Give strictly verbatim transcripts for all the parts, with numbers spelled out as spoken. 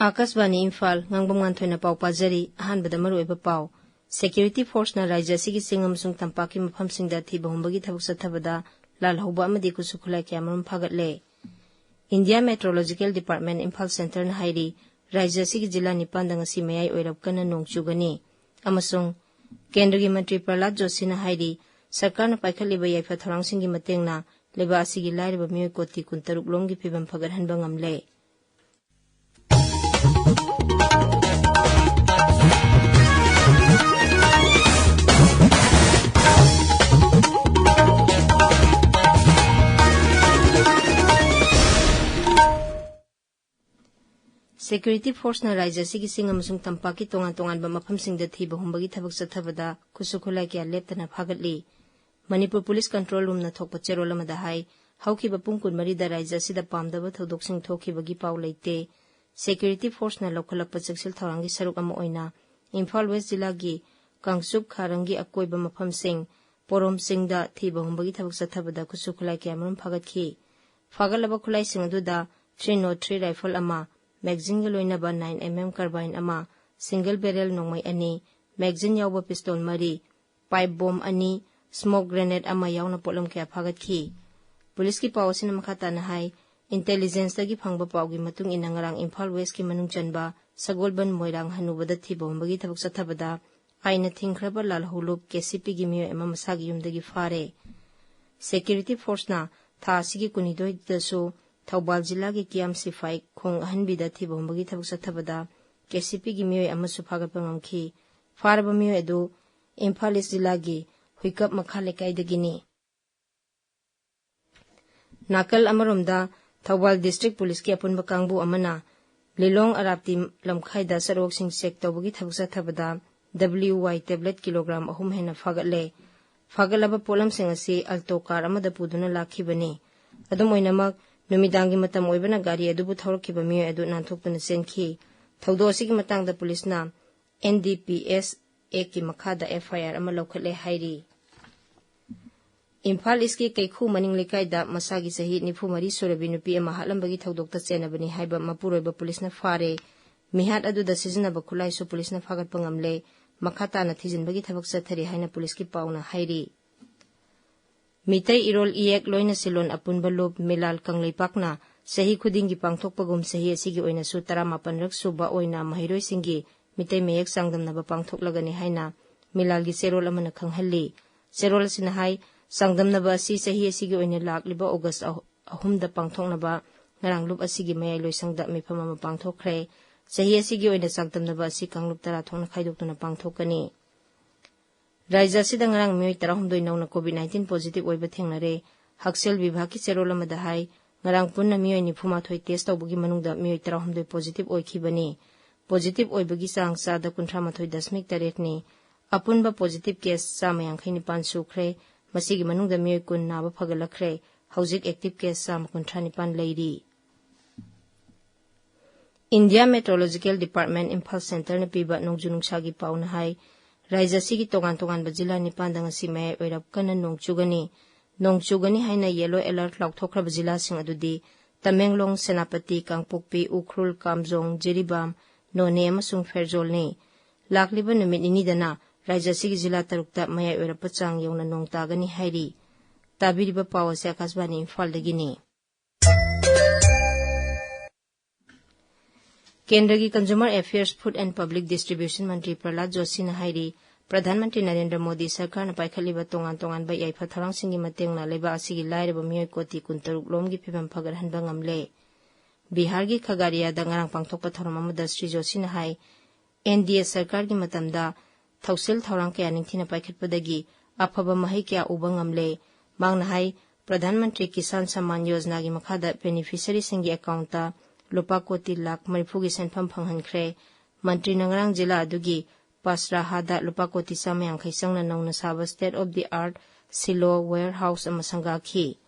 ꯑꯥꯀꯥꯁꯕꯥꯅꯤ ꯏꯝꯐꯥꯜ, ꯉꯥꯡꯕꯝ ꯉꯥꯟꯊꯣꯏꯅ ꯄꯥꯎ ꯄꯥꯖꯔꯤ꯫ ꯑꯍꯥꯟꯕꯗ ꯃꯔꯨꯑꯣꯏꯕ ꯄꯥꯎ꯫ ꯁꯦꯀ꯭ꯌꯨꯔꯤꯇꯤ ꯐꯣꯔꯁꯅ ꯔꯥꯖ꯭ꯌ ꯑꯁꯤꯒꯤ ꯆꯤꯡ ꯑꯃꯁꯨꯡ ꯇꯝꯄꯥꯛꯀꯤ ꯃꯐꯝꯁꯤꯡꯗ ꯊꯤꯕ ꯍꯨꯝꯕꯒꯤ ꯊꯕꯛ ꯆꯠꯊꯕꯗ ꯂꯥꯜꯍꯧꯕ ꯑꯃꯗꯤ ꯈꯨꯠꯁꯨ ꯈꯨꯠꯂꯥꯏ ꯀꯌꯥꯃꯔꯨꯝ ꯐꯥꯒꯠꯂꯦ꯫ ꯏꯟꯗꯤꯌꯥ ꯃꯦꯇ꯭ꯔꯣꯂꯣꯖꯤꯀꯦꯜ ꯗꯤꯄꯥꯔꯠꯃꯦꯟ ꯏꯝꯐꯥꯜ ꯁꯦꯟꯇꯔꯅ ꯍꯥꯏꯔꯤ, ꯔꯥꯖ꯭ꯌ ꯑꯁꯤꯒꯤ ꯖꯤꯂꯥ ꯅꯤꯄꯥꯟꯗ ꯉꯁꯤ ꯃꯌꯥꯏ ꯑꯣꯏꯔꯞ ꯀꯟꯅ ꯅꯣꯡ ꯆꯨꯒꯅꯤ꯫ ꯑꯃꯁꯨꯡ ꯀꯦꯟꯗ꯭ꯔꯒꯤ ꯃꯟꯇ꯭ꯔꯤ ꯄ꯭ꯔꯍꯂꯥꯗ ꯖꯣꯁꯤꯅ ꯍꯥꯏꯔꯤ, ꯁꯔꯀꯥꯔꯅ ꯄꯥꯏꯈꯠꯂꯤꯕ ꯌꯥꯏꯐ ꯊꯧꯔꯥꯡꯁꯤꯡꯒꯤ ꯃꯇꯦꯡꯅ ꯂꯩꯕꯥꯛ ꯑꯁꯤꯒꯤ ꯂꯥꯏꯔꯕ ꯃꯤꯑꯣꯏ ꯀꯣꯇꯤ ꯀꯨꯟꯇꯔꯨꯛ ꯂꯣꯝꯒꯤ ꯐꯤꯕꯝ ꯐꯒꯠꯍꯟꯕ ꯉꯝꯂꯦ꯫ ꯁꯦꯀ꯭ꯌꯨꯔꯤꯇꯤ ꯐꯣꯔꯁꯅ ꯔꯥꯖ꯭ꯌ ꯑꯁꯤꯒꯤ ꯆꯤꯡ ꯑꯃꯁꯨꯡ ꯇꯝꯄꯥꯛꯀꯤ ꯇꯣꯉꯥꯟ ꯇꯣꯉꯥꯟꯕ ꯃꯐꯝꯁꯤꯡꯗ ꯊꯤꯕ ꯍꯨꯝꯕꯒꯤ ꯊꯕꯛ ꯆꯠꯊꯕꯗ ꯈꯨꯠꯁꯨ ꯈꯨꯠꯂꯥꯏ ꯀꯌꯥ ꯂꯦꯞꯇꯅ ꯐꯥꯒꯠꯂꯤ꯫ ꯃꯅꯤꯄꯨꯔ ꯄꯨꯂꯤꯁ ꯀꯟꯇ꯭ꯔꯣꯜ ꯔꯨꯝꯅ ꯊꯣꯛꯄ ꯆꯦꯔꯣꯜ ꯑꯃꯗ ꯍꯥꯏ, ꯍꯧꯈꯤꯕ ꯄꯨꯡ ꯀꯨꯟꯃꯔꯤꯗ ꯔꯥꯖ꯭ꯌ ꯑꯁꯤꯗ ꯄꯥꯝꯗꯕ ꯊꯧꯗꯣꯛꯁꯤꯡ ꯊꯣꯛꯈꯤꯕꯒꯤ ꯄꯥꯎ ꯂꯩꯇꯦ꯫ ꯁꯦꯀ꯭ꯌꯨꯔꯤꯇꯤ ꯐꯣꯔꯁꯅ ꯂꯧꯈꯠꯂꯛꯄ ꯆꯦꯛꯁꯤꯜ ꯊꯧꯔꯥꯡꯒꯤ ꯁꯔꯨꯛ ꯑꯃ ꯑꯣꯏꯅ ꯏꯝꯐꯥꯜ ꯋꯦꯁ ꯖꯤꯂꯥꯒꯤ ꯀꯥꯡꯆꯨꯞ ꯈꯥꯔꯪꯒꯤ ꯑꯀꯣꯏꯕ ꯃꯐꯝꯁꯤꯡ, ꯄꯣꯔꯣꯝ ꯆꯤꯡꯗ ꯊꯤꯕ ꯍꯨꯝꯕꯒꯤ ꯊꯕꯛ ꯆꯠꯊꯕꯗ ꯈꯨꯠꯁꯨ ꯈꯨꯠꯂꯥꯏ ꯀꯌꯥꯃꯔꯨꯝ ꯐꯥꯒꯠꯈꯤ꯫ ꯐꯥꯒꯠꯂꯕ ꯈꯨꯠꯂꯥꯏꯁꯤꯡ ꯑꯗꯨꯗ ꯊ꯭ꯔꯤ ꯅꯣꯠ ꯊ꯭ꯔꯤ ꯔꯥꯏꯐꯜ ꯑꯃ, ꯃꯦꯒꯖꯤꯟꯒ ꯂꯣꯏꯅꯕ ꯅꯥꯏꯟ ꯑꯦꯝ ꯑꯦꯝ ꯀꯥꯔꯕꯥꯏꯟ ꯑꯃ, ꯁꯤꯡꯒꯜ ꯕꯦꯔꯦꯜ ꯅꯣꯡꯃꯩ ꯑꯅꯤ, ꯃꯦꯒꯖꯤꯟ ꯌꯥꯎꯕ ꯄꯤꯁꯇꯣꯜ ꯃꯔꯤ, ꯄꯥꯏꯞ ꯕꯣꯝ ꯑꯅꯤ, ꯁ꯭ꯃꯣꯛ ꯒ꯭ꯔꯦꯅꯦꯗ ꯑꯃ ꯌꯥꯎꯅ ꯄꯣꯠꯂꯝ ꯀꯌꯥ ꯐꯥꯒꯠꯈꯤ꯫ ꯄꯨꯂꯤꯁꯀꯤ ꯄꯥꯎ ꯑꯁꯤꯅ ꯃꯈꯥ ꯇꯥꯅ ꯍꯥꯏ, ꯏꯟꯇꯦꯂꯤꯖꯦꯟꯁꯇꯒꯤ ꯐꯪꯕ ꯄꯥꯎꯒꯤ ꯃꯇꯨꯡ ꯏꯟꯅ ꯉꯔꯥꯡ ꯏꯝꯐꯥꯜ ꯋꯦꯁꯀꯤ ꯃꯅꯨꯡ ꯆꯟꯕ ꯁꯒꯣꯜꯕꯟ ꯃꯣꯏꯔꯥꯡ ꯍꯅꯨꯕꯗ ꯊꯤꯕ ꯍꯨꯝꯕꯒꯤ ꯊꯕꯛ ꯆꯠꯊꯕꯗ ꯑꯥꯏꯟꯅ ꯊꯤꯡꯈ꯭ꯔꯕ ꯂꯥꯜꯍꯧꯂꯨꯞ ꯀꯦ ꯁꯤ ꯄꯤꯒꯤ ꯃꯤꯑꯣꯏ ꯑꯃ ꯃꯁꯥꯒꯤ ꯌꯨꯝꯗꯒꯤ ꯐꯥꯔꯦ꯫ ꯁꯦꯀ꯭ꯌꯨꯔꯤꯇꯤ ꯐꯣꯔꯁꯅ ꯊꯥ ꯑꯁꯤꯒꯤ ꯀꯨꯟꯅꯤꯊꯣꯏꯗꯁꯨ ꯊꯧꯕꯥꯜ ꯖꯤꯂꯥꯒꯤ ꯀꯤꯌꯥꯝ ꯁꯤꯐꯥꯏ ꯈꯣꯡ ꯑꯍꯟꯕꯤꯗ ꯊꯤꯕ ꯍꯨꯝꯕꯒꯤ ꯊꯕꯛ ꯆꯠꯊꯕꯗ ꯀꯦ ꯁꯤ ꯄꯤꯒꯤ ꯃꯤꯑꯣꯏ ꯑꯃꯁꯨ ꯐꯥꯒꯠꯄ ꯉꯝꯈꯤ꯫ ꯐꯥꯔꯕ ꯃꯤꯑꯣꯏ ꯑꯗꯨ ꯏꯝꯐꯥꯜ ꯏꯁ ꯖꯤꯂꯥꯒꯤ ꯍꯨꯏꯀꯞ ꯃꯈꯥ ꯂꯩꯀꯥꯏꯗꯒꯤꯅꯤ꯫ ꯅꯥꯀꯜ ꯑꯃꯔꯣꯝꯗ, ꯊꯧꯕꯥꯜ ꯗꯤꯁꯇ꯭ꯔꯤꯛ ꯄꯨꯂꯤꯁꯀꯤ ꯑꯄꯨꯟꯕ ꯀꯥꯡꯕꯨ ꯑꯃꯅ ꯂꯤꯂꯣꯡ ꯑꯔꯥꯞꯇꯤ ꯂꯝꯈꯥꯏꯗ ꯆꯠꯔꯣꯛꯁꯤꯡ ꯆꯦꯛ ꯇꯧꯕꯒꯤ ꯊꯕꯛ ꯆꯠꯊꯕꯗ ꯗꯕ꯭ꯂꯤꯌꯨ ꯋꯥꯏ ꯇꯦꯕ꯭ꯂꯦꯠ ꯀꯤꯂꯣꯒ꯭ꯔꯥꯝ ꯑꯍꯨꯝ ꯍꯦꯟꯅ ꯐꯥꯒꯠꯂꯦ꯫ ꯐꯥꯒꯠꯂꯕ ꯄꯣꯠꯂꯝꯁꯤꯡ ꯑꯁꯤ ꯑꯜꯇꯣ ꯀꯥꯔ ꯑꯃꯗ ꯄꯨꯗꯨꯅ ꯂꯥꯛꯈꯤꯕꯅꯤ꯫ ꯑꯗꯨꯝ ꯑꯣꯏꯅꯃꯛ, ꯅꯨꯃꯤꯗꯥꯡꯒꯤ ꯃꯇꯝ ꯑꯣꯏꯕꯅ ꯒꯥꯔꯤ ꯑꯗꯨꯕꯨ ꯊꯧꯔꯛꯈꯤꯕ ꯃꯤꯑꯣꯏ ꯑꯗꯨ ꯅꯥꯟꯊꯣꯛꯇꯨꯅ ꯆꯦꯟꯈꯤ꯫ ꯊꯧꯗꯣꯛ ꯑꯁꯤꯒꯤ ꯃꯇꯥꯡꯗ ꯄꯨꯂꯤꯁꯅ ꯑꯦꯟ ꯗꯤ ꯄꯤ ꯑꯦꯁ ꯑꯦꯛꯀꯤ ꯃꯈꯥꯗ ꯑꯦꯐ ꯑꯥꯏ ꯑꯥꯔ ꯑꯃ ꯂꯧꯈꯠꯂꯦ ꯍꯥꯏꯔꯤ꯫ ꯏꯝꯐꯥꯜ ꯏꯁꯀꯤ ꯀꯩꯈꯨ ꯃꯅꯤꯡ ꯂꯩꯀꯥꯏꯗ ꯃꯁꯥꯒꯤ ꯆꯍꯤ ꯅꯤꯐꯨ ꯃꯔꯤ ꯁꯨꯔꯕꯤ ꯅꯨꯄꯤ ꯑꯃ ꯍꯥꯠꯂꯝꯕꯒꯤ ꯊꯧꯗꯣꯛꯇ ꯆꯦꯟꯅꯕꯅꯤ ꯍꯥꯏꯕ ꯃꯄꯨꯔꯣꯏꯕ ꯄꯨꯂꯤꯁꯅ ꯐꯥꯔꯦ꯫ ꯃꯤꯍꯥꯠ ꯑꯗꯨꯗ ꯁꯤꯖꯤꯟꯅꯕ ꯈꯨꯠꯂꯥꯏꯁꯨ ꯄꯨꯂꯤꯁꯅ ꯐꯥꯒꯠꯄ ꯉꯝꯂꯦ꯫ ꯃꯈꯥ ꯇꯥꯅ ꯊꯤꯖꯤꯟꯕꯒꯤ ꯊꯕꯛ ꯆꯠꯊꯔꯤ ꯍꯥꯏꯅ ꯄꯨꯂꯤꯁꯀꯤ ꯄꯥꯎꯅ ꯍꯥꯏꯔꯤ꯫ ꯃꯤꯇꯩ ꯏꯔꯣꯜ ꯏꯌꯦꯛ ꯂꯣꯏꯅ ꯁꯤꯂꯣꯟ ꯑꯄꯨꯟꯕ ꯂꯨꯞ ꯃꯤꯂꯥꯜ ꯀꯪꯂꯩꯄꯥꯛꯅ ꯆꯍꯤ ꯈꯨꯗꯤꯡꯒꯤ ꯄꯥꯡꯊꯣꯛꯄꯒꯨꯝ ꯆꯍꯤ ꯑꯁꯤꯒꯤ ꯑꯣꯏꯅꯁꯨ ꯇꯔꯥꯃꯥꯄꯟꯔꯛ ꯁꯨꯕ ꯑꯣꯏꯅ ꯃꯍꯩꯔꯣꯏꯁꯤꯡꯒꯤ ꯃꯤꯇꯩ ꯃꯌꯦꯛ ꯆꯥꯡꯗꯝꯅꯕ ꯄꯥꯡꯊꯣꯛꯂꯒꯅꯤ ꯍꯥꯏꯅ ꯃꯤꯂꯥꯜꯒꯤ ꯆꯦꯔꯣꯜ ꯑꯃꯅ ꯈꯪꯍꯜꯂꯤ꯫ ꯆꯦꯔꯣꯜ ꯑꯁꯤꯅ ꯍꯥꯏ, ꯆꯥꯡꯗꯝꯅꯕ ꯑꯁꯤ ꯆꯍꯤ ꯑꯁꯤꯒꯤ ꯑꯣꯏꯅ ꯂꯥꯛꯂꯤꯕ ꯑꯣꯒꯁ ꯑꯍꯨꯝꯗ ꯄꯥꯡꯊꯣꯛꯅꯕ ꯉꯔꯥꯡ ꯂꯨꯞ ꯑꯁꯤꯒꯤ ꯃꯌꯥꯏ ꯂꯣꯏꯁꯪꯗ ꯃꯤꯐꯝ ꯑꯃ ꯄꯥꯡꯊꯣꯛꯈ꯭ꯔꯦ꯫ ꯆꯍꯤ ꯑꯁꯤꯒꯤ ꯑꯣꯏꯅ ꯆꯥꯡꯗꯝꯅꯕ ꯑꯁꯤ ꯀꯥꯡꯂꯨꯞ ꯇꯔꯥ ꯊꯣꯛꯅ ꯈꯥꯏꯗꯣꯛꯇꯨꯅ ꯄꯥꯡꯊꯣꯛꯀꯅꯤ꯫ ꯔꯥꯖ꯭ꯌ ꯑꯁꯤꯗ ꯉꯔꯥꯡ ꯃꯤꯑꯣꯏ ꯇꯔꯥꯍꯨꯝꯗꯣꯏ ꯅꯧꯅ ꯀꯣꯚꯤꯗ ꯅꯥꯏꯟꯇꯤꯟ ꯄꯣꯖꯤꯇꯤꯚ ꯑꯣꯏꯕ ꯊꯦꯡꯅꯔꯦ꯫ ꯍꯛꯁꯦꯜ ꯚꯤꯚꯥꯒꯀꯤ ꯆꯦꯔꯣꯜ ꯑꯃꯗ ꯍꯥꯏ, ꯉꯔꯥꯡ ꯄꯨꯟꯅ ꯃꯤꯑꯣꯏ ꯅꯤꯐꯨꯃꯥꯊꯣꯏ ꯇꯦꯁ ꯇꯧꯕꯒꯤ ꯃꯅꯨꯡꯗ ꯃꯤꯑꯣꯏ ꯇꯔꯥꯍꯨꯝꯗꯣꯏ ꯄꯣꯖꯤꯇꯤꯚ ꯑꯣꯏꯈꯤꯕꯅꯤ꯫ ꯄꯣꯖꯤꯇꯤꯚ ꯑꯣꯏꯕꯒꯤ ꯆꯥꯡ ꯆꯥꯗ ꯀꯨꯟꯊ꯭ꯔꯥ ꯃꯥꯊꯣꯏ ꯗꯁꯃꯤꯛ ꯇꯔꯦꯠꯅꯤ꯫ ꯑꯄꯨꯟꯕ ꯄꯣꯖꯤꯇꯤꯚ ꯀꯦꯁ ꯆꯥꯝꯃ ꯌꯥꯡꯈꯩ ꯅꯤꯄꯥꯟ ꯁꯨꯈ꯭ꯔꯦ꯫ ꯃꯁꯤꯒꯤ ꯃꯅꯨꯡꯗ ꯃꯤꯑꯣꯏ ꯀꯨꯟ ꯅꯥꯕ ꯐꯒꯠꯂꯛꯈ꯭ꯔꯦ꯫ ꯍꯧꯖꯤꯛ ꯑꯦꯛꯇꯤꯚ ꯀꯦꯁ ꯆꯥꯝꯃ ꯀꯨꯟꯊ꯭ꯔꯥ ꯅꯤꯄꯥꯟ ꯂꯩꯔꯤ꯫ ꯏꯟꯗꯤꯌꯥ ꯃꯦꯇ꯭ꯔꯣꯂꯣꯖꯤꯀꯦꯜ ꯗꯤꯄꯥꯔꯠꯃꯦꯟ ꯏꯝꯐꯥꯜ ꯁꯦꯟꯇꯔꯅ ꯄꯤꯕ ꯅꯣꯡꯖꯨ ꯅꯨꯡꯁꯥꯒꯤ ꯄꯥꯎꯅ ꯍꯥꯏ, ꯔꯥꯖ꯭ꯌ ꯑꯁꯤꯒꯤ ꯇꯣꯉꯥꯟ ꯇꯣꯉꯥꯟꯕ ꯖꯤꯂꯥ ꯅꯤꯄꯥꯟꯗ ꯉꯁꯤ ꯃꯌꯥꯏ ꯑꯣꯏꯔꯞ ꯀꯟꯅ ꯅꯣꯡ ꯆꯨꯒꯅꯤ꯫ ꯅꯣꯡ ꯆꯨꯒꯅꯤ ꯍꯥꯏꯅ ꯌꯦꯜꯂꯣ ꯑꯦꯂꯔꯠ ꯂꯥꯎꯊꯣꯛꯈ꯭ꯔꯕ ꯖꯤꯂꯥꯁꯤꯡ ꯑꯗꯨꯗꯤ ꯇꯃꯦꯡꯂꯣꯡ, ꯁꯦꯅꯥꯄꯇꯤ, ꯀꯥꯡꯄꯣꯛꯄꯤ, ꯎꯈ꯭ꯔꯨꯜ, ꯀꯥꯝꯖꯣꯡ, ꯖꯤꯔꯤꯕꯥꯝ, ꯅꯣꯅꯦ ꯑꯃꯁꯨꯡ ꯐꯦꯔꯖꯣꯜꯅꯤ꯫ ꯂꯥꯛꯂꯤꯕ ꯅꯨꯃꯤꯠ ꯅꯤꯅꯤꯗꯅ ꯔꯥꯖ꯭ꯌ ꯑꯁꯤꯒꯤ ꯖꯤꯂꯥ ꯇꯔꯨꯛꯇ ꯃꯌꯥꯏ ꯑꯣꯏꯔꯞꯄ ꯆꯥꯡ ꯌꯧꯅ ꯅꯣꯡ ꯇꯥꯒꯅꯤ ꯍꯥꯏꯔꯤ꯫ ꯇꯥꯕꯤꯔꯤꯕ ꯄꯥꯎ ꯑꯁꯤ ꯑꯀꯥꯁꯕꯥꯅꯤ ꯏꯝꯐꯥꯜꯗꯒꯤꯅꯤ꯫ ꯀꯦꯟꯗ꯭ꯔꯒꯤ Consumer Affairs, Food and Public Distribution ꯃꯟꯇ꯭ꯔꯤ ꯄ꯭ꯔꯍꯂꯥꯗ ꯖꯣꯁꯤꯅ ꯍꯥꯏꯔꯤ, ꯄ꯭ꯔꯙꯥꯟ ꯃꯟꯇ꯭ꯔꯤ ꯅꯔꯦꯟꯗ꯭ꯔ ꯃꯣꯗꯤ ꯁꯔꯀꯥꯔꯅ ꯄꯥꯏꯈꯠꯂꯤꯕ ꯇꯣꯉꯥꯟ ꯇꯣꯉꯥꯟꯕ ꯌꯥꯏꯐ ꯊꯧꯔꯥꯡꯁꯤꯡꯒꯤ ꯃꯇꯦꯡꯅ ꯂꯩꯕꯥꯛ ꯑꯁꯤꯒꯤ ꯂꯥꯏꯔꯕ ꯃꯤꯑꯣꯏ ꯀꯣꯇꯤ ꯀꯨꯟꯇꯔꯨꯛ ꯂꯣꯝꯒꯤ ꯐꯤꯕꯝ ꯐꯒꯠꯍꯟꯕ ꯉꯝꯂꯦ꯫ ꯕꯤꯍꯥꯔꯒꯤ ꯈꯒꯥꯔꯤꯌꯥꯗ ꯉꯔꯥꯡ ꯄꯥꯡꯊꯣꯛꯄ ꯊꯧꯔꯝ ꯑꯃꯗ ꯁ꯭ꯔꯤ ꯖꯣꯁꯤꯅ ꯍꯥꯏ, ꯑꯦꯟ ꯗꯤ ꯑꯦ ꯁꯔꯀꯥꯔꯒꯤ ꯃꯇꯝꯗ ꯊꯧꯁꯤꯜ ꯊꯧꯔꯥꯡ ꯀꯌꯥ ꯅꯤꯡꯊꯤꯅ ꯄꯥꯏꯈꯠꯄꯗꯒꯤ ꯑꯐꯕ ꯃꯍꯩ ꯀꯌꯥ ꯎꯕ ꯉꯝꯂꯦ꯫ ꯃꯍꯥꯛꯅ ꯍꯥꯏ, ꯄ꯭ꯔꯙꯥꯟ ꯃꯟꯇ꯭ꯔꯤ ꯀꯤꯁꯥꯟ ꯁꯝꯃꯥꯟ ꯌꯣꯖꯅꯥꯒꯤ ꯃꯈꯥꯗ ꯕꯦꯅꯤꯐꯤꯁꯔꯤꯁꯤꯡꯒꯤ ꯑꯦꯀꯥꯎꯟꯇ ꯂꯨꯄꯥ ꯀꯣꯇꯤ ꯂꯥꯈ ꯃꯔꯤꯐꯨꯒꯤ ꯁꯦꯟꯐꯝ ꯐꯪꯍꯟꯈ꯭ꯔꯦ꯫ ꯃꯟꯇ꯭ꯔꯤꯅ ꯉꯔꯥꯡ ꯖꯤꯂꯥ ꯑꯗꯨꯒꯤ ꯄꯥꯁꯔꯥꯍꯥꯗ ꯂꯨꯄꯥ ꯀꯣꯇꯤ ꯆꯥꯝꯃ ꯌꯥꯡꯈꯩ ꯆꯪꯅ ꯅꯧꯅ ꯁꯥꯕ state of the art silo warehouse ꯑꯃ ꯁꯪꯒꯥꯈꯤ꯫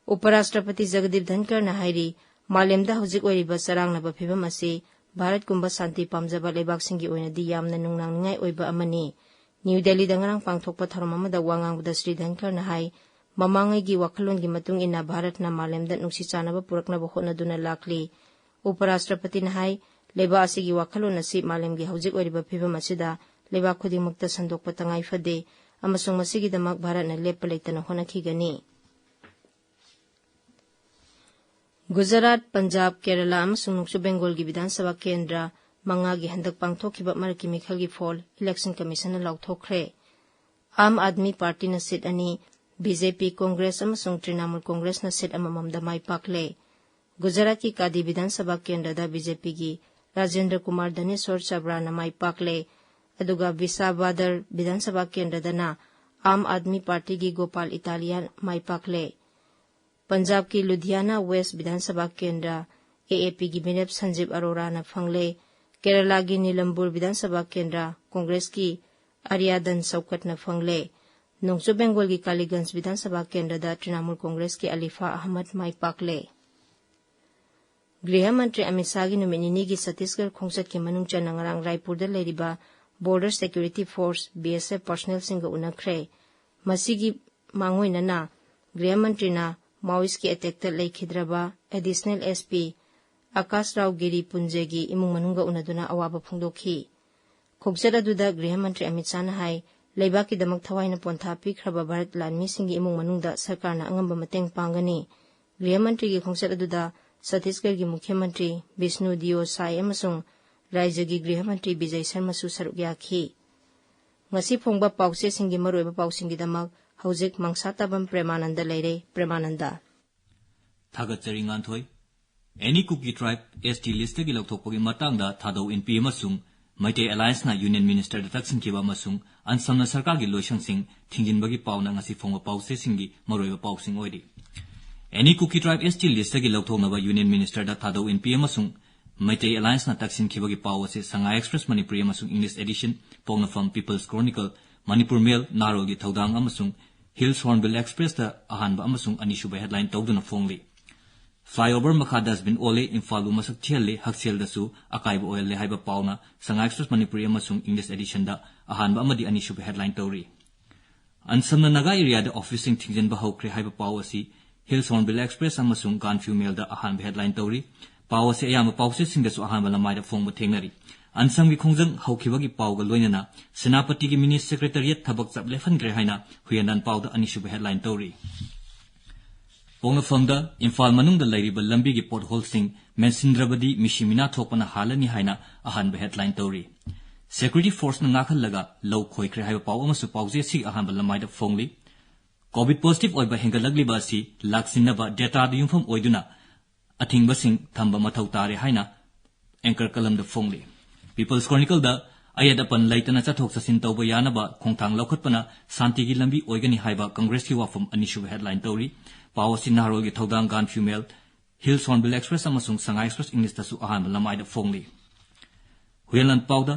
ꯎꯄꯔꯥꯁꯇ꯭ꯔꯄꯇꯤ ꯖꯒꯗꯤꯞ ꯙꯟꯀꯔꯅ ꯍꯥꯏꯔꯤ, ꯃꯥꯂꯦꯝꯗ ꯍꯧꯖꯤꯛ ꯑꯣꯏꯔꯤꯕ ꯆꯔꯥꯡꯅꯕ ꯐꯤꯚꯝ ꯑꯁꯤ ꯚꯥꯔꯠꯀꯨꯝꯕ ꯁꯥꯟꯇꯤ ꯄꯥꯝꯖꯕ ꯂꯩꯕꯥꯛꯁꯤꯡꯒꯤ ꯑꯣꯏꯅꯗꯤ ꯌꯥꯝꯅ ꯅꯨꯡꯅꯥꯡꯅꯤꯡꯉꯥꯏ ꯑꯣꯏꯕ ꯑꯃꯅꯤ꯫ ꯅ꯭ꯌꯨ ꯗꯦꯜꯂꯤꯗ ꯉꯔꯥꯡ ꯄꯥꯡꯊꯣꯛꯄ ꯊꯧꯔꯝ ꯑꯃꯗ ꯋꯥ ꯉꯥꯡꯕꯗ ꯁ꯭ꯔꯤ ꯙꯟꯈꯔꯅ ꯍꯥꯏ, ꯃꯃꯥꯡꯉꯩꯒꯤ ꯋꯥꯈꯜꯂꯣꯟꯒꯤ ꯃꯇꯨꯡ ꯏꯟꯅ ꯚꯥꯔꯠꯅ ꯃꯥꯂꯦꯝꯗ ꯅꯨꯡꯁꯤ ꯆꯥꯟꯅꯕ ꯄꯨꯔꯛꯅꯕ ꯍꯣꯠꯅꯗꯨꯅ ꯂꯥꯛꯂꯤ꯫ ꯎꯄꯔꯥꯁꯇ꯭ꯔꯄꯇꯤꯅ ꯍꯥꯏ, ꯂꯩꯕꯥꯛ ꯑꯁꯤꯒꯤ ꯋꯥꯈꯜꯂꯣꯟ ꯑꯁꯤ ꯃꯥꯂꯦꯝꯒꯤ ꯍꯧꯖꯤꯛ ꯑꯣꯏꯔꯤꯕ ꯐꯤꯕꯝ ꯑꯁꯤꯗ ꯂꯩꯕꯥꯛ ꯈꯨꯗꯤꯡꯃꯛꯇ ꯁꯟꯗꯣꯛꯄ ꯇꯉꯥꯏ ꯐꯗꯦ ꯑꯃꯁꯨꯡ ꯃꯁꯤꯒꯤꯗꯃꯛ ꯚꯥꯔꯠꯅ ꯂꯦꯞꯄ ꯂꯩꯇꯅ ꯍꯣꯠꯅꯈꯤꯒꯅꯤ꯫ ꯒꯨꯖꯔꯥꯠ, ꯄꯟꯖꯥꯕ, ꯀꯦꯔꯂꯥ ꯑꯃꯁꯨꯡ ꯅꯣꯡꯆꯨꯞ ꯕꯦꯡꯒꯣꯜꯒꯤ ꯕꯤꯙꯥꯟ ꯁꯚꯥ ꯀꯦꯟꯗ꯭ꯔ ꯃꯉꯥꯒꯤ ꯍꯟꯗꯛ ꯄꯥꯡꯊꯣꯛꯈꯤꯕ ꯃꯔꯛꯀꯤ ꯃꯤꯈꯜꯒꯤ ꯐꯣꯜ ꯏꯂꯦꯛꯁꯟ ꯀꯃꯤꯁꯟꯅ ꯂꯥꯎꯊꯣꯛꯈ꯭ꯔꯦ꯫ ꯑꯥꯝ ꯑꯥꯗꯃꯤ ꯄꯥꯔꯇꯤꯅ ꯁꯤꯠ ꯑꯅꯤ, ꯕꯤ ꯖꯦ ꯄꯤ, ꯀꯣꯡꯒ꯭ꯔꯦꯁ ꯑꯃꯁꯨꯡ ꯇ꯭ꯔꯤꯅꯥꯃꯨꯜ ꯀꯣꯡꯒ꯭ꯔꯦꯁꯅ ꯁꯤꯠ ꯑꯃꯃꯝꯗ ꯃꯥꯏ ꯄꯥꯛꯂꯦ꯫ ꯒꯨꯖꯔꯥꯠꯀꯤ ꯀꯥꯗꯤ ꯕꯤꯙꯥꯟ ꯁꯚꯥ ꯀꯦꯟꯗ꯭ꯔꯗ ꯕꯤ ꯖꯦ ꯄꯤꯒꯤ ꯔꯥꯖꯦꯟꯗ꯭ꯔ ꯀꯨꯃꯥꯔ ꯙꯅꯦꯁꯣꯔ ꯆꯕ꯭ꯔꯥꯅ ꯃꯥꯏ ꯄꯥꯛꯂꯦ, ꯑꯗꯨꯒ ꯕꯤꯁꯥꯕꯥꯗꯔ ꯕꯤꯙꯥꯟ ꯁꯚꯥ ꯀꯦꯟꯗ꯭ꯔꯗꯅ ꯑꯥꯝ ꯑꯥꯗꯃꯤ ꯄꯥꯔꯇꯤꯒꯤ ꯒꯣꯄꯥꯜ ꯏꯇꯥꯂꯤꯌꯥ ꯃꯥꯏ ꯄꯥꯛꯂꯦ꯫ ꯄꯟꯖꯥꯕꯀꯤ ꯂꯨꯙꯤꯌꯥꯅꯥ ꯋꯦꯁ꯭ꯠ ꯕꯤꯙꯥꯟ ꯁꯚꯥ ꯀꯦꯟꯗ꯭ꯔ ꯑꯦ ꯑꯦ ꯄꯤꯒꯤ ꯃꯤꯔꯦꯞ ꯁꯟꯖꯤꯕ ꯑꯔꯣꯔꯥꯅ ꯐꯪꯂꯦ꯫ ꯀꯦꯔꯂꯥꯒꯤ ꯅꯤꯂꯝꯕꯨꯔ ꯕꯤꯙꯥꯟ ꯁꯚꯥ ꯀꯦꯟꯗ꯭ꯔ ꯀꯣꯡꯒ꯭ꯔꯦꯁꯀꯤ ꯑꯔꯤꯌꯥꯗꯟ ꯁꯧꯀꯠꯅ ꯐꯪꯂꯦ꯫ ꯅꯣꯡꯆꯨꯞ ꯕꯦꯡꯒꯣꯜꯒꯤ ꯀꯥꯂꯤꯒꯟꯖ ꯕꯤꯙꯥꯟ ꯁꯚꯥ ꯀꯦꯟꯗ꯭ꯔꯗ ꯇ꯭ꯔꯤꯅꯥꯃꯨꯜ ꯀꯣꯡꯒ꯭ꯔꯦꯁꯀꯤ ꯑꯂꯤꯐꯥ ꯑꯍꯃꯗ ꯃꯥꯏ ꯄꯥꯛꯂꯦ꯫ ꯒ꯭ꯔꯤꯍ ꯃꯟꯇ꯭ꯔꯤ ꯑꯃꯤꯠ ꯁꯥꯍꯒꯤ ꯅꯨꯃꯤꯠ ꯅꯤꯅꯤꯒꯤ ꯆꯇꯤꯁꯒꯔ ꯈꯣꯡꯆꯠꯀꯤ ꯃꯅꯨꯡ ꯆꯟꯅ ꯉꯔꯥꯡ ꯔꯥꯏꯄꯨꯔꯗ ꯂꯩꯔꯤꯕ Border Security Force, B S F, personnelꯁꯤꯡꯒ ꯎꯅꯈ꯭ꯔꯦ꯫ ꯃꯁꯤꯒꯤ ꯃꯥꯡꯑꯣꯏꯅꯅ ꯒ꯭ꯔꯤꯍ ꯃꯟꯇ꯭ꯔꯤꯅ ꯃꯥꯑꯣꯏꯁꯀꯤ ꯑꯦꯇꯦꯛꯇ ꯂꯩꯈꯤꯗ꯭ꯔꯕ additional S P Akash Rao ꯒꯤꯔꯤ ꯄꯨꯟꯖꯦꯒꯤ ꯏꯃꯨꯡ ꯃꯅꯨꯡꯒ ꯎꯅꯗꯨꯅ ꯑꯋꯥꯕ ꯐꯣꯡꯗꯣꯛꯈꯤ꯫ ꯈꯣꯡꯆꯠ ꯑꯗꯨꯗ ꯒ꯭ꯔꯤꯍ ꯃꯟꯇ꯭ꯔꯤ ꯑꯃꯤꯠ ꯁꯥꯍꯅ ꯍꯥꯏ, ꯂꯩꯕꯥꯛꯀꯤꯗꯃꯛ ꯊꯋꯥꯏꯅ ꯄꯣꯟꯊꯥ ꯄꯤꯈ꯭ꯔꯕ ꯚꯥꯔꯠ ꯂꯥꯟꯃꯤꯁꯤꯡꯒꯤ ꯏꯃꯨꯡ ꯃꯅꯨꯡꯗ ꯁꯔꯀꯥꯔꯅ ꯑꯉꯝꯕ ꯃꯇꯦꯡ ꯄꯥꯡꯒꯅꯤ꯫ ꯒ꯭ꯔꯤꯍ ꯃꯟꯇ꯭ꯔꯤꯒꯤ ꯈꯣꯡꯆꯠ ꯑꯗꯨꯗ ꯆꯇꯤꯁꯒꯔꯒꯤ ꯃꯨꯈ꯭ꯌ ꯃꯟꯇ꯭ꯔꯤ ꯕꯤꯁꯅꯨ ꯗꯤꯑꯣ ꯁꯥꯏ ꯑꯃꯁꯨꯡ ꯔꯥꯖ꯭ꯌꯒꯤ ꯒ꯭ꯔꯤꯍ ꯃꯟꯇ꯭ꯔꯤ ꯕꯤꯖꯌ ꯁꯔꯃꯁꯨ ꯁꯔꯨꯛ ꯌꯥꯈꯤ꯫ ꯉꯁꯤ ꯐꯣꯡꯕ ꯄꯥꯎꯆꯦꯁꯤꯡꯒꯤ ꯃꯔꯨꯑꯣꯏꯕ ꯄꯥꯎꯁꯤꯡꯒꯤꯗꯃꯛ ꯍꯧꯖꯤꯛ ꯃꯪꯁꯥꯇꯥꯕꯝ ꯄ꯭ꯔꯦꯃꯥꯅꯟꯗ ꯂꯩꯔꯦ꯫ ꯄ꯭ꯔꯦꯃꯥꯅꯟꯗ꯫ ꯊꯥꯒꯠꯆꯔꯤ ꯉꯥꯟꯊꯣꯏ꯫ Any Kuki tribe S T listꯇꯒꯤ ꯂꯧꯊꯣꯛꯄꯒꯤ ꯃꯇꯥꯡꯗ ꯊꯥꯗꯧ ꯏꯟꯄꯤ ꯑꯃꯁꯨꯡ ꯃꯩꯇꯩ Allianceꯅ Union Ministerꯗ ꯇꯛꯁꯤꯟꯈꯤꯕ ꯑꯃꯁꯨꯡ ꯑꯟꯁꯝꯅ ꯁꯔꯀꯥꯔꯒꯤ ꯂꯣꯏꯁꯪꯁꯤꯡ ꯊꯤꯡꯖꯤꯟꯕꯒꯤ ꯄꯥꯎꯅ ꯉꯁꯤ ꯐꯣꯡꯕ ꯄꯥꯎꯆꯦꯁꯤꯡꯒꯤ ꯃꯔꯨꯑꯣꯏꯕ ꯄꯥꯎꯁꯤꯡ ꯑꯣꯏꯔꯤ꯫ Any Kuki tribe S T listꯇꯒꯤ ꯂꯧꯊꯣꯛꯅꯕ Union Ministerꯗ ꯊꯥꯗꯧ ꯏꯟꯄꯤ ꯑꯃꯁꯨꯡ ꯃꯩꯇꯩ Allianceꯅ ꯇꯛꯁꯤꯟꯈꯤꯕꯒꯤ ꯄꯥꯎ ꯑꯁꯤ Sangai Express Manipuri ꯑꯃꯁꯨꯡ English edition, ꯄꯣꯛꯅꯐꯝ People's Chronicle, Manipur Mail, ꯅꯥꯔꯣꯜꯒꯤ ꯊꯧꯗꯥꯡ ꯑꯃꯁꯨꯡ Hills Hornbill Expressꯇ ꯑꯍꯥꯟꯕ ꯑꯃꯁꯨꯡ ꯑꯅꯤꯁꯨꯕ headline ꯇꯧꯗꯨꯅ ꯐꯣꯡꯂꯤ꯫ Flyover ꯃꯈꯥ dustbin ꯑꯣꯜꯂꯦ, ꯏꯝꯐꯥꯜꯕꯨ ꯃꯁꯛ ꯊꯤꯍꯜꯂꯦ, ꯍꯛꯁꯦꯜꯗꯁꯨ ꯑꯀꯥꯏꯕ ꯑꯣꯏꯍꯜꯂꯦ ꯍꯥꯏꯕ ꯄꯥꯎꯅ Sangha Express Manipuri ꯑꯃꯁꯨꯡ English editionꯗ ꯑꯍꯥꯟꯕ ꯑꯃꯗꯤ ꯑꯅꯤꯁꯨꯕ headline ꯇꯧꯔꯤ꯫ ꯑꯟꯁꯝꯅ ꯅꯥꯒꯥ areaꯗ officeꯁꯤꯡ ꯊꯤꯡꯖꯤꯟꯕ ꯍꯧꯈ꯭ꯔꯦ ꯍꯥꯏꯕ ꯄꯥꯎ ꯑꯁꯤ Hills Hornbill Express ꯑꯃꯁꯨꯡ Gaanphiu Mailꯗ ꯑꯍꯥꯟꯕ headline ꯇꯧꯔꯤ꯫ ꯄꯥꯎ ꯑꯁꯤ ꯑꯌꯥꯝꯕ ꯄꯥꯎꯆꯦꯁꯤꯡꯗꯁꯨ ꯑꯍꯥꯟꯕ ꯂꯃꯥꯏꯗ ꯐꯣꯡꯕ ꯊꯦꯡꯅꯔꯤ꯫ ꯑꯟꯁꯝꯒꯤ ꯈꯣꯡꯖꯪ ꯍꯧꯈꯤꯕꯒꯤ ꯄꯥꯎꯒ ꯂꯣꯏꯅꯅ ꯁꯦꯅꯥꯄꯇꯤꯒꯤ mini secretariat ꯊꯕꯛ ꯆꯞ ꯂꯦꯞꯍꯟꯈ꯭ꯔꯦ ꯍꯥꯏꯅ ꯍꯨꯌꯦꯟꯂꯥꯟ ꯄꯥꯎꯗ ꯑꯅꯤꯁꯨꯕ headline ꯇꯧꯔꯤ꯫ ꯄꯣꯛꯅꯐꯝꯗ ꯏꯝꯐꯥꯜ ꯃꯅꯨꯡꯗ ꯂꯩꯔꯤꯕ ꯂꯝꯕꯤꯒꯤ potholeꯁꯤꯡ ꯃꯦꯟꯁꯤꯟꯗ꯭ꯔꯕꯗꯤ ꯃꯤꯁꯤ ꯃꯤꯅꯥ ꯊꯣꯛꯄꯅ ꯍꯥꯜꯂꯅꯤ ꯍꯥꯏꯅ ꯑꯍꯥꯟꯕ headline ꯇꯧꯔꯤ꯫ Security forceꯅ ꯉꯥꯛꯍꯜꯂꯒ ꯂꯧ ꯈꯣꯏꯈ꯭ꯔꯦ ꯍꯥꯏꯕ ꯄꯥꯎ ꯑꯃꯁꯨ ꯄꯥꯎꯆꯦ ꯑꯁꯤꯒꯤ ꯑꯍꯥꯟꯕ ꯂꯃꯥꯏꯗ ꯐꯣꯡꯂꯤ꯫ Covid positive ꯑꯣꯏꯕ ꯍꯦꯟꯒꯠꯂꯛꯂꯤꯕ ꯑꯁꯤ ꯂꯥꯛꯁꯤꯟꯅꯕ dataꯗ ꯌꯨꯝꯐꯝ ꯑꯣꯏꯗꯨꯅ ꯑꯊꯤꯡꯕꯁꯤꯡ ꯊꯝꯕ ꯃꯊꯧ ꯇꯥꯔꯦ ꯍꯥꯏꯅ anchor columnꯗ ꯐꯣꯡꯂꯤ꯫ People's Chronicleꯗ ꯑꯌꯦꯠ ꯑꯄꯟ ꯂꯩꯇꯅ ꯆꯠꯊꯣꯛ ꯆꯠꯁꯤꯟ ꯇꯧꯕ ꯌꯥꯅꯕ ꯈꯣꯡꯊꯥꯡ ꯂꯧꯈꯠꯄꯅ ꯁꯥꯟꯇꯤꯒꯤ ꯂꯝꯕꯤ ꯑꯣꯏꯒꯅꯤ ꯍꯥꯏꯕ Congressꯀꯤ ꯋꯥꯐꯝ ꯑꯅꯤꯁꯨꯕ headline ꯇꯧꯔꯤ꯫ ꯄꯥꯎ ꯑꯁꯤ ꯅꯍꯥꯔꯣꯜꯒꯤ ꯊꯧꯗꯥꯡ Gaanphiu Mail, Hills Hornbill Express ꯑꯃꯁꯨꯡ Sangha Express Englishꯇꯁꯨ ꯑꯍꯥꯟꯕ ꯂꯃꯥꯏꯗ ꯐꯣꯡꯂꯤ꯫ ꯍꯨꯌꯦꯟꯂꯥꯟ ꯄꯥꯎꯗ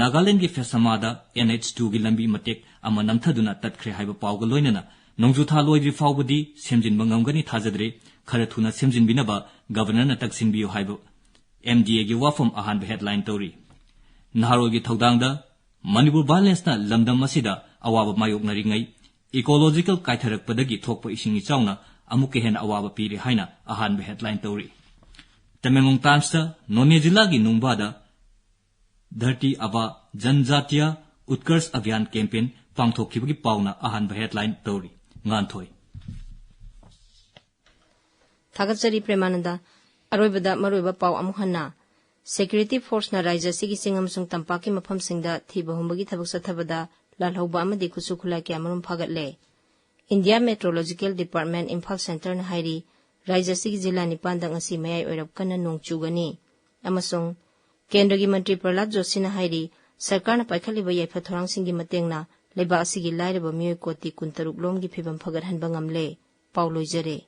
ꯅꯥꯒꯥꯂꯦꯟꯗꯒꯤ ꯐꯦꯁꯥꯃꯥꯗ NH twoꯒꯤ ꯂꯝꯕꯤ ꯃꯇꯦꯛ ꯑꯃ ꯅꯝꯊꯗꯨꯅ ꯇꯠꯈ꯭ꯔꯦ ꯍꯥꯏꯕ ꯄꯥꯎꯒ ꯂꯣꯏꯅꯅ ꯅꯣꯡꯖꯨ ꯊꯥ ꯂꯣꯏꯗ꯭ꯔꯤ ꯐꯥꯎꯕꯗꯤ ꯁꯦꯝꯖꯤꯟꯕ ꯉꯝꯒꯅꯤ ꯊꯥꯖꯗ꯭ꯔꯦ, ꯈꯔ ꯊꯨꯅ ꯁꯦꯝꯖꯤꯟꯕꯤꯅꯕ Governorꯅ ꯇꯛꯁꯤꯟꯕꯤꯌꯨ ꯍꯥꯏꯕ MDAꯒꯤ ꯋꯥꯐꯝ ꯑꯍꯥꯟꯕ headline ꯇꯧꯔꯤ꯫ ꯅꯍꯥꯔꯣꯜꯒꯤ ꯊꯧꯗꯥꯡꯗ ꯃꯅꯤꯄꯨꯔ violenceꯅ ꯂꯝꯗꯝ ꯑꯁꯤꯗ ꯑꯋꯥꯕ ꯃꯥꯌꯣꯛꯅꯔꯤꯉꯩ ecological ꯀꯥꯏꯊꯔꯛꯄꯗꯒꯤ ꯊꯣꯛꯄ ꯏꯁꯤꯡ ꯏꯆꯥꯎꯅ ꯑꯃꯨꯛꯀ ꯍꯦꯟꯅ ꯑꯋꯥꯕ ꯄꯤꯔꯦ ꯍꯥꯏꯅ ꯑꯍꯥꯟꯕ headline ꯇꯧꯔꯤ꯫ ꯇꯃꯦꯡꯂꯣꯡ Timesꯇ ꯅꯣꯅꯦ ꯖꯤꯂꯥꯒꯤ ꯅꯨꯡꯕꯥꯗ Dharti Aaba Janjatiya Utkarsh Abhiyan campaign ꯄꯥꯡꯊꯣꯛꯈꯤꯕꯒꯤ ꯄꯥꯎꯅ ꯑꯍꯥꯟꯕ headline ꯇꯧꯔꯤ꯫ ꯉꯥꯟꯊꯣꯏ꯫ ꯊꯥꯒꯠꯆꯔꯤ ꯄ꯭ꯔꯦꯃꯥꯅꯟꯗ꯫ ꯑꯔꯣꯏꯕꯗ ꯃꯔꯨꯑꯣꯏꯕ ꯄꯥꯎ ꯑꯃꯨꯛ ꯍꯟꯅ꯫ Security forceꯅ ꯔꯥꯖ꯭ꯌ ꯑꯁꯤꯒꯤ ꯆꯤꯡ ꯑꯃꯁꯨꯡ ꯇꯝꯄꯥꯛꯀꯤ ꯃꯐꯝꯁꯤꯡꯗ ꯊꯤꯕ ꯍꯨꯝꯕꯒꯤ ꯊꯕꯛ ꯆꯠꯊꯕꯗ ꯂꯥꯜꯍꯧꯕ ꯑꯃꯗꯤ ꯈꯨꯠꯁꯨ ꯈꯨꯠꯂꯥꯏ ꯀꯌꯥꯃꯔꯨꯝ ꯐꯥꯒꯠꯂꯦ꯫ India Meteorological Department ꯏꯝꯐꯥꯜ centreꯅ ꯍꯥꯏꯔꯤ, ꯔꯥꯖ꯭ꯌ ꯑꯁꯤꯒꯤ ꯖꯤꯂꯥ ꯅꯤꯄꯥꯟꯗ ꯉꯁꯤ ꯃꯌꯥꯏ ꯑꯣꯏꯔꯞ ꯀꯟꯅ ꯅꯣꯡ ꯆꯨꯒꯅꯤ꯫ ꯑꯃꯁꯨꯡ ꯀꯦꯟꯗ꯭ꯔꯒꯤ ꯃꯟꯇ꯭ꯔꯤ ꯄ꯭ꯔꯍꯂꯥꯗ ꯖꯣꯁꯤꯅ ꯍꯥꯏꯔꯤ, ꯁꯔꯀꯥꯔꯅ ꯄꯥꯏꯈꯠꯂꯤꯕ ꯌꯥꯏꯐ ꯊꯧꯔꯥꯡꯁꯤꯡꯒꯤ ꯃꯇꯦꯡꯅ ꯂꯩꯕꯥꯛ ꯑꯁꯤꯒꯤ ꯂꯥꯏꯔꯕ ꯃꯤꯑꯣꯏ ꯀꯣꯇꯤ ꯀꯨꯟꯇꯔꯨꯛ ꯂꯣꯝꯒꯤ ꯐꯤꯚꯝ ꯐꯒꯠꯍꯟꯕ ꯉꯝꯂꯦ꯫ ꯄꯥꯎ ꯂꯣꯏꯖꯔꯦ꯫